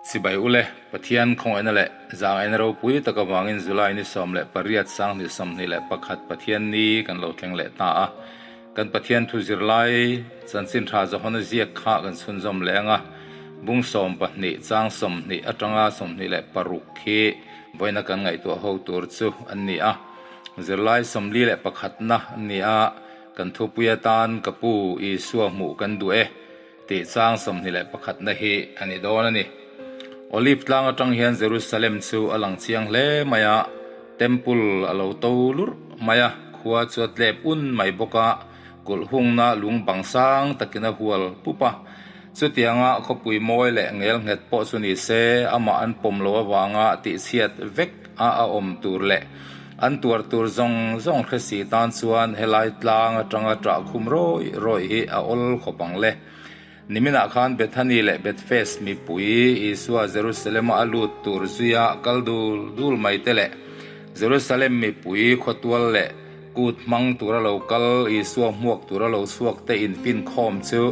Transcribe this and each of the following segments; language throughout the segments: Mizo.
Chibai ule, Pathian khawngaihna leh zangaihna ropui tak avangin July ni 18 2021 Pathian ni kan lo thleng leh ta a. Kan Pathian thu zirlai chanchin tha Johana ziak kha kan chhunzawm leh ang a, bung 20 chang 20 atanga 26 khi vawiina kan ngaihtuah ho tur chu an ni a. Zirlai 41 na an ni a, kan thupui atan ka pu Isua hmuh kan duh e tih chang 21 na hi a ni dawn a ni. Olive tlang atang hian Jerusalem chu a lang chiang hle mai a, Temple a lo to lurh mai a, khua chu a tlep un mai bawk a, kulh hungna lung bang sang takin a hual pup a. Chutianga khawpui mawi leh ngel nghet pawh chu ni se, amah an pawm lo avanga tihchhiat vek a a awm tur leh an tuar tur zawng zawng hre si tan chuan helai tlang atanga ṭah khum rawih rawih hi a awl khawp ang le. Niminah khan Bethany leh Bethfes mipui Isua Jerusalem-a a lut tur zuia kal dul dul mai te leh Jerusalem mipui khawtual leh kut hmang tura lo kal Isua hmuak tura lo chhuak te infinkhawm chu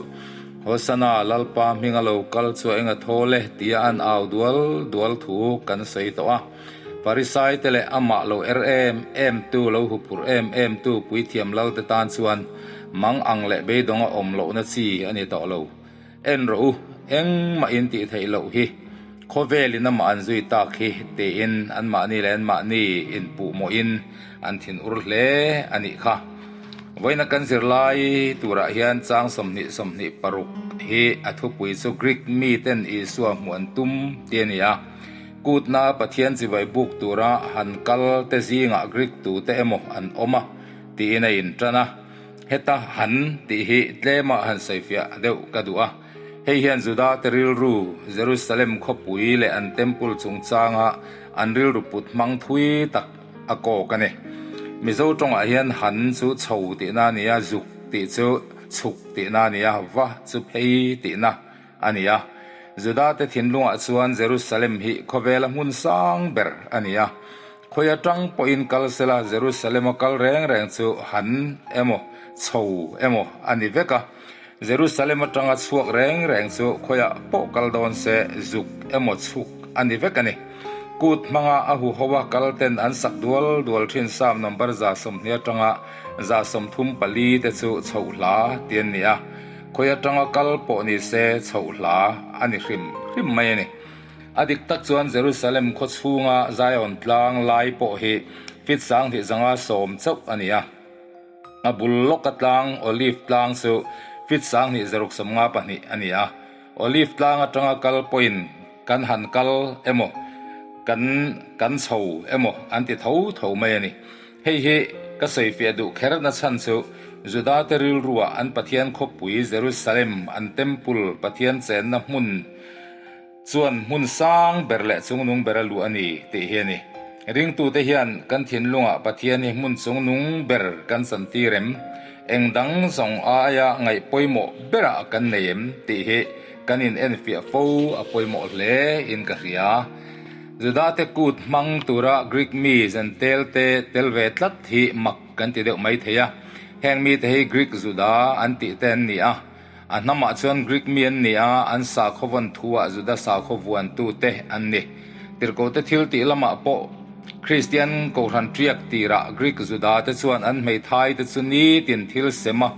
Hosana Lalpa hminga lo kal chu a eng a thawl e tia an au dual dual thu kan sawi tawh a. Farisai te leh amah lo er em em tu, lo huphurh em em tu puithiam lal te tan chuan mang ang leh beidawng a awm lohna chi a ni tawh lo. En rawh u, engmah in tih theih loh hi, khawvelin amah an zui tak hi tiin anmahni leh anmahni inpuhmawhin an thin ur hle a nih kha. Vawiina kan zirlai turah hian chang 20 26 hi a thupui chu Greek miten Isua hmuh an tum tih a ni a. Kutna Pathian chibai buk tura han kal te zingah Greek tute emaw an awm a tiin a intan a. Heta han tih hi tlemah han sawifiah deuh ka duh a. Hei hian Juda te rilru, Jerusalem khawpui leh an temple chungchanga an rilru put hmang thui tak a kawk a ni. Mizo tawngah hian han chu chho tihna a ni a, zuk tih chu chhuk tihna a ni a, va chu phei tihna a ni a. Judate thinlungah chuan Jerusalem hi khawvela hmun sang ber a ni a. Khawi atang pawhin kal sela Jerusalem-a kal reng reng chu han emaw chho emaw a ni vek a. Jerusalem atanga chhuak reng reng chu khawiah pawh kal dawn se zuk emaw chhuk a ni vek a ni. Kut hmanga a huho a kal ten an sak dual dual thin Psalm number 120 atanga 134 te chu chhoh hla ti an ni a. Khawi atanga kal pawh ni se chhoh hla a ni hrim hrim mai a ni. A dik tak chuan Jerusalem khaw chhunga Zion tlang lai pawh hi feet 2510 chauh a ni a. A bul lawka tlang Olive tlang chu feet 2652 a ni a. Olive tlang atanga kal pawhin kan han kal emaw kan kan chho emaw an ti tho tho mai a ni. Hei hi ka sawifiah duh kher na chhan chu Judate rilruah an Pathian khawpui Jerusalem, an Temple, Pathian chenna hmun chuan hmun sang ber leh chungnung ber a luh a ni tih hi a ni. Ringtute hian kan thinlungah Pathian hi hmun chungnung ber kan chantir em? Eng dang zawng aia ngaih pawimawh berah kan nei em tih hi kan inenfiah fo a pawimawh hle in ka hria. Judate kut hmang tura Greek mi Zentel te tel ve tlat hi mak kan ti deuh mai thei a. Heng mite hi Greek Juda an tih te an ni a. A hnamah chuan Greek mi an ni a, an sakhaw vawn thuah Juda sakhaw vuantu te an ni. Tirhkohte thil tih lamah pawh Kristian Kohhran ṭiak tirah Greek Juda te chuan an hmeithai te chu nitin thil sem a,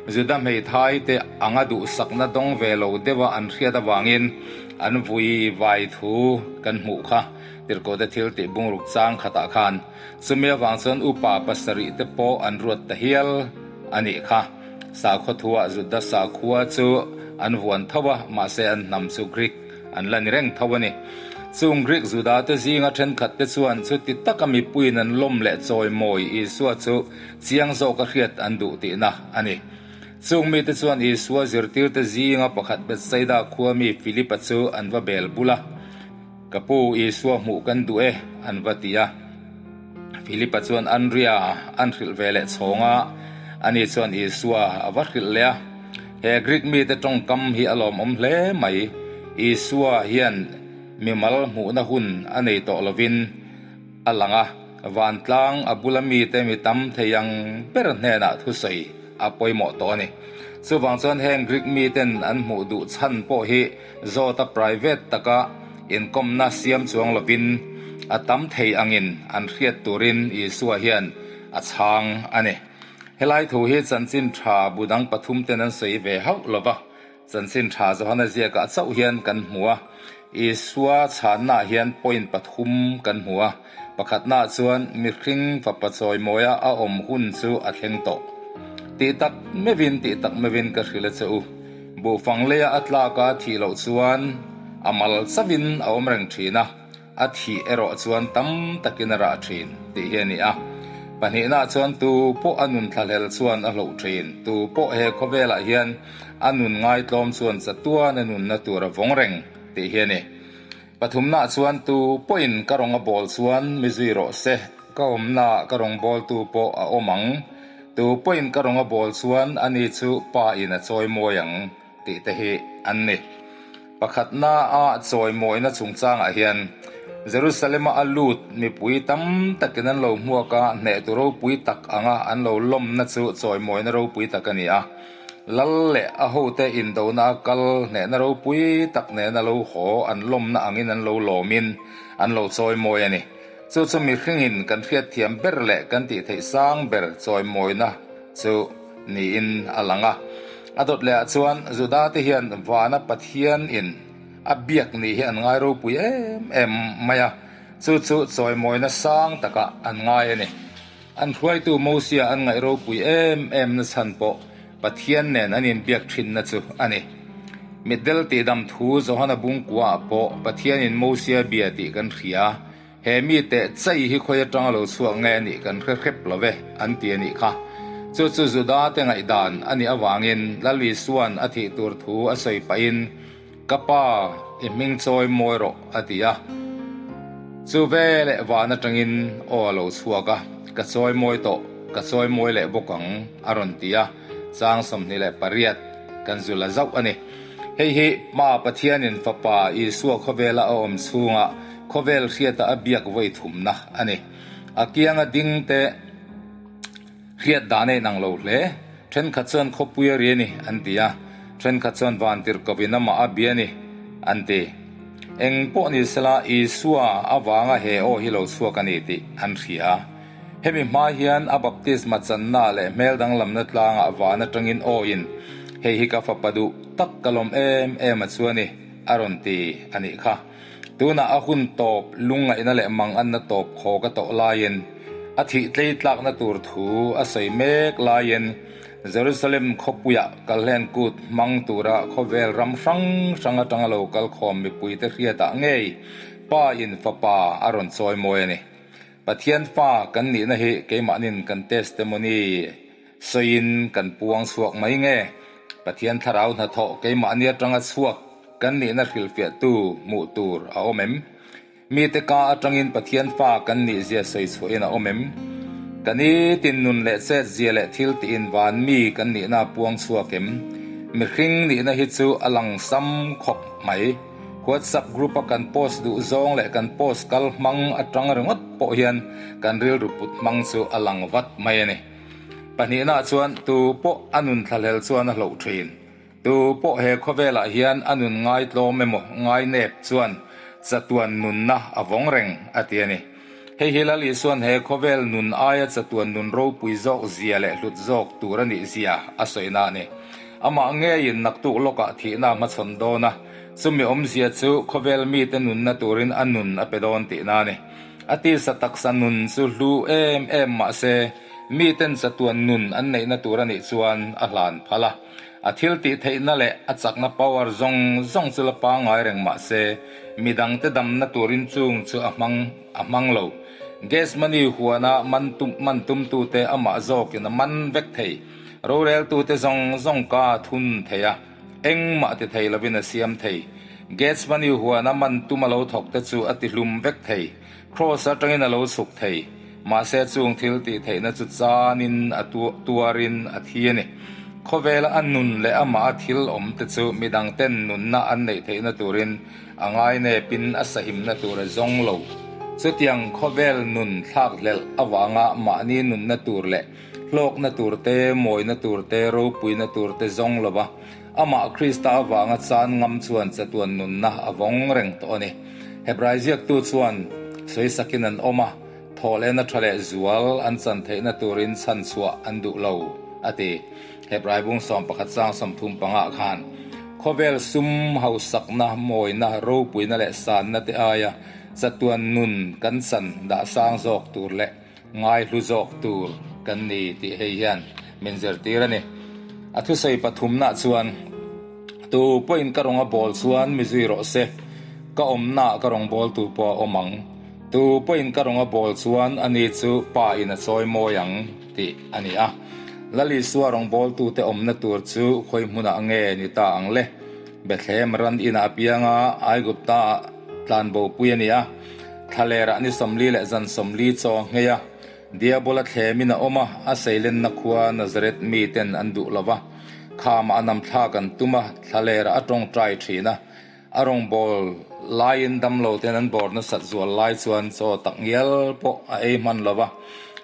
Juda hmeithai te anga duhsakna dawng ve lo deuha an hriat avangin An vui vai thu kan hmuh kha Tirhkohte thil tih bungruk chang khatah khan chumi avang chuan upa pasarih te pawh an ruat ta hial a nih kha. Sakhaw thuah Juda sakhua chu an vuan tho a, mahse an hnam chu Greek an la ni reng tho a ni. Chung Greek Juda te zinga thenkhat te chuan chuti taka mipuiin an lawm leh chawimawi Isua chu chiang zawka hriat an duh tihna a ni. Chung mite chuan Isua zirtirte zinga pakhat Bethsaida khua mi Philipa chu an va bel bul a, Ka pu, Isua hmuh kan duh e, an va ti a. Philipa chuan Andria an hrilh ve leh chhawng a, ani chuan Isua a va hrilh leh a. He Greek mite tawngkam hi a lawmawm hle mai. Isua hian mimal hmuhna hun a nei tawh lovin a lang a, vantlang a bula mite mi tam thei ang ber hnenah thusawi a pawimawh tawh a ni. Chuvang chuan heng Greek miten an hmuh duh chhan pawh hi zawta private taka Inkawmna siam chuang lovin a tam thei angin an hriat turin Isua hian a chhang a ni. Helai thu hi chanchin tha bu dang pathum ten an sawi ve hauh lo va, chanchin tha Johana ziakah chauh hian kan hmu a. Isua chhannaah hian point pathum kan hmu a, pakhatnaah chuan mihring fapa chawimawia a awm hun chu a thleng tawh. Tih tak meuhin tih tak meuhin ka hrilh a che u. Buhfang leia a tlak a thih loh chuan a mal chauhin a awm reng thin a, a thih erawh chuan tam takin a rah thin tih hi a ni a. Pahnihnaah chuan tu pawh a nun thlahlel chuan a hloh thin, tu pawh he khawvelah hian a nun ngaitlawm chuan chatuan a nunna tur a vawng reng tih hi a ni. Pathumnaah chuan tu pawhin ka rawng a bawl chuan mi zui rawh se, ka awmnaah ka rawng bawltu pawh a awm ang. Tu pawhin ka rawng a bawl chuan ani chu pa in a chawi mawi ang tih te hi an ni. Pakhatna a chawi mawina chungchangah hian Jerusalem-a a lut mipui tam takin an lo hmuak a, hnehtu ropui tak anga an lo lawmna chu chawi mawina ropui tak a ni a. Lal leh a hote indona a kal hnehna ropui tak nena lo haw an lawmna angin an lo lawmin an lo chawimawi a ni. Chu chu mihringin kan hriatthiam ber leh kan tih theih sang ber chawimawina chu niin a lang a. A dawt lehah chuan Juda te hian vana Pathian in a biak nih hi an ngai ropui em em mai a, chu chu chawimawina sang takah an ngai a ni. An hruaitu Mosia an ngaih ropui em em na chhan pawh Pathian nen an inbiak thinna chu a ni. Mitdel tihdam thu Johana bungkuaah pawh Pathianin Mosia bia tih kan hria. He mite chai hi khawi atanga lo chhuak nge anih kan hre hrep lo ve an ti a nih kha. Chu chu Juda te ngaihdan a nih avangin Lal Isua'n a thih tur thu a sawi pahin, Ka pa, i hming chawi mawi rawh, a ti a. Chu veleh van atangin aw a lo chhuak a, Ka chawi mawi tawh, ka chawi mawi leh bawk ang, a rawn ti a, chang 28 kan zul a zauh a ni. Hei hi Pa Pathianin Fapa Isua khawvela a awm chhunga khawvel hriata a biak vawi thumna a ni. A kianga ding te Hriat dan a inang lo hle. Thenkhat chuan khawpui a ri a ni, an ti a. Thenkhat chuan vantirhkoh-in amah a bia a ni, an ti. Eng pawh ni sela, Isua avanga he aw hi lo chhuak a ni tih an hria. Hemi hma hian a baptisma channa leh hmel danglamna tlangah van atangin aw-in, Hei hi ka fapa duh tak ka lawm em em a chu a ni, a rawn ti a nih kha. Tunah a hun tawp lungngaihna leh manganna tawp khawk a tawh laiin, a thih tlei tlakna tur thu a sawi mek laiin Jerusalem khawpuiah kalhlen kut hmang tura khawvel ram hrang hrang atanga lo kalkhawm mipuite hriatah ngei Pa in Fapa a rawn chawi mawi a ni. Pathian fa kan nihna hi keimahnin kan testimony sawiin kan puang chhuak mai nge? Pathian thlarau hnathawh keimahni atanga chhuak kan nihna hrilhfiahtu hmuh tur a awm em? Mite ka atangin Pathian fa kan nihzia sawi chhuahin a awm em? Ka nitin nun leh chetzia leh thil tiin van mi kan nihna a puang chhuak em? Mihring nihna hi chu a lang sam khawp mai. WhatsApp group a kan post duh zawng leh kan post kal hmang atang ringawt pawh hian kan rilru put hmang chu a lang vat mai a ni. Pahnihnaah chuan tu pawh a nun thlahlel chuan a hloh thin. Tu pawh he khawvelah hian a nun ngaitlawm emaw ngainep chuan chatuan nunna a vawng reng a ti a ni. Hei hi Lal Isua'n he khawvel nun aia chatuan nun ropui zawk zia leh hlut zawk tur a nih zia a sawina a ni. Amah ngeiin naktuk lawkah thihna a hmachhawn dawn a, chumi awmzia chu khawvel mite nunna turin a nun a pe dawn tihna a ni. A tisa taksa nun chu hlu em em mahse, miten chatuan nun an neihna tur a nih chuan a hlan phal a. A thil tih theihna leh a chakna power zawng zawng chu la pangngai reng mah se, midangte damna turin chung chu a hmang a hmang lo. Gethsemane huana man tum man tumtute amah zawkin a man vek thei. Roreltute zawng zawng ka thun thei a, engmah ti thei lovin a siam thei. Gethsemane huana man tum a lo thawk te chu a ti hlum vek thei. Kraws atangin a lo chhuk thei. Mahse chung thil tih theihna chu chanin a tuarin a thi a ni. Khawvela a nun leh amah a thil awm te chu midang ten nunna an neih theihna turin a ngainepin a sahimna tur a zawng lo. Chutiang khawvel nun thlak hlelh avanga mahni nunna tur leh hlawkna tur te, mawina tur te, ropuina tur te zawng lova amah Krista avanga chan ngam chuan chatuan nunna a vawng reng tawh a ni. Hebrai ziaktu chuan sawisakin an awm a, thawhlehna tha leh zual an chan theihna turin chhanchhuah an duh lo, a ti. Hebrai bung 11 chang 35 khan khawvel sum hausakna, mawina, ropuina leh sanna te aia chatuan nun kan chan dah sang zawk tur leh ngaihlu zawk tur kan ni tih hei hian min zirtir a ni. A thusawi pathumnaah chuan, Tu pawhin ka rawnga bawl chuan mi zui rawh se, ka awmnaah ka rawn bawl tu pawh a awm ang. Tu pawhin ka rawnga bawl chuan ani chu Pa in a chawi mawi ang tih a ni a. Lal Isua rawngbawltute awmna tur chu khawi hmunah nge ni ta ang le? Bethlehem ran inah a piang a, Aigupta-ah tlanbopui a ni a. Thlalerah ni 40 leh zan 40 chaw a nghei a. Diabola thlemin a awm a, a seilenna khua Nazareth miten an duh lo va. Khamah a namthlak an tum a, thlalerah a tawngtai thin a. A rawngbâwl laiin damlo ten an bawr nasat zual lai chuan chaw tak ngial pawh a ei hman lo va,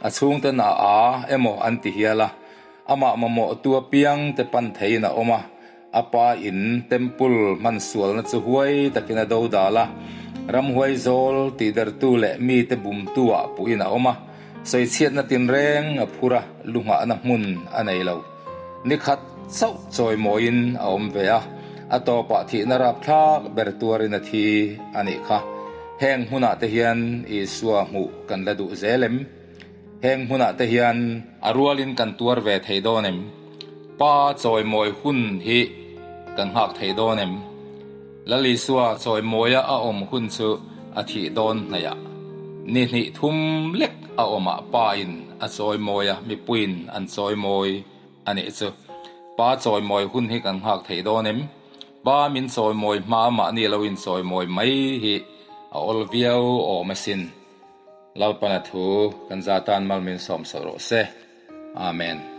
a chhungten a â emaw an ti hial a. Amah mamawhtu apiang te pan theiin a awm a, a pa in temple hman sualna chu huai takin a do dal a, ramhuai zawl tihdertu leh mite bumtu ah puhin a awm a, sawichhiatna tinreng a phur a, lu nghahna hmun a nei lo. Ni khat chauh chawimawiin a awm ve a, a tawpah thihna rapthlak ber tuarin a thi a nih kha. Heng hmunah te hian Isua hmuh kan la duh zel em? Heng hmunah te hian a rualin kan tuar ve thei dawn em? Pa chawimawi hun hi kan nghak thei dawn em? Lal Isua chawimawia a awm hun chu a thih dawn hnaihah ni hnih thum lek a awmah Pa in a chawimawi a, mipuiin an chawimawi a nih chu. Pa chawimawi hun hi kan nghak thei dawn em? Pa min chawimawi hma mahni lo inchawimawi mai hi a awl viau awm asin. Lalpana thu kan zatan mal min sawm sawh rawh se. Amen.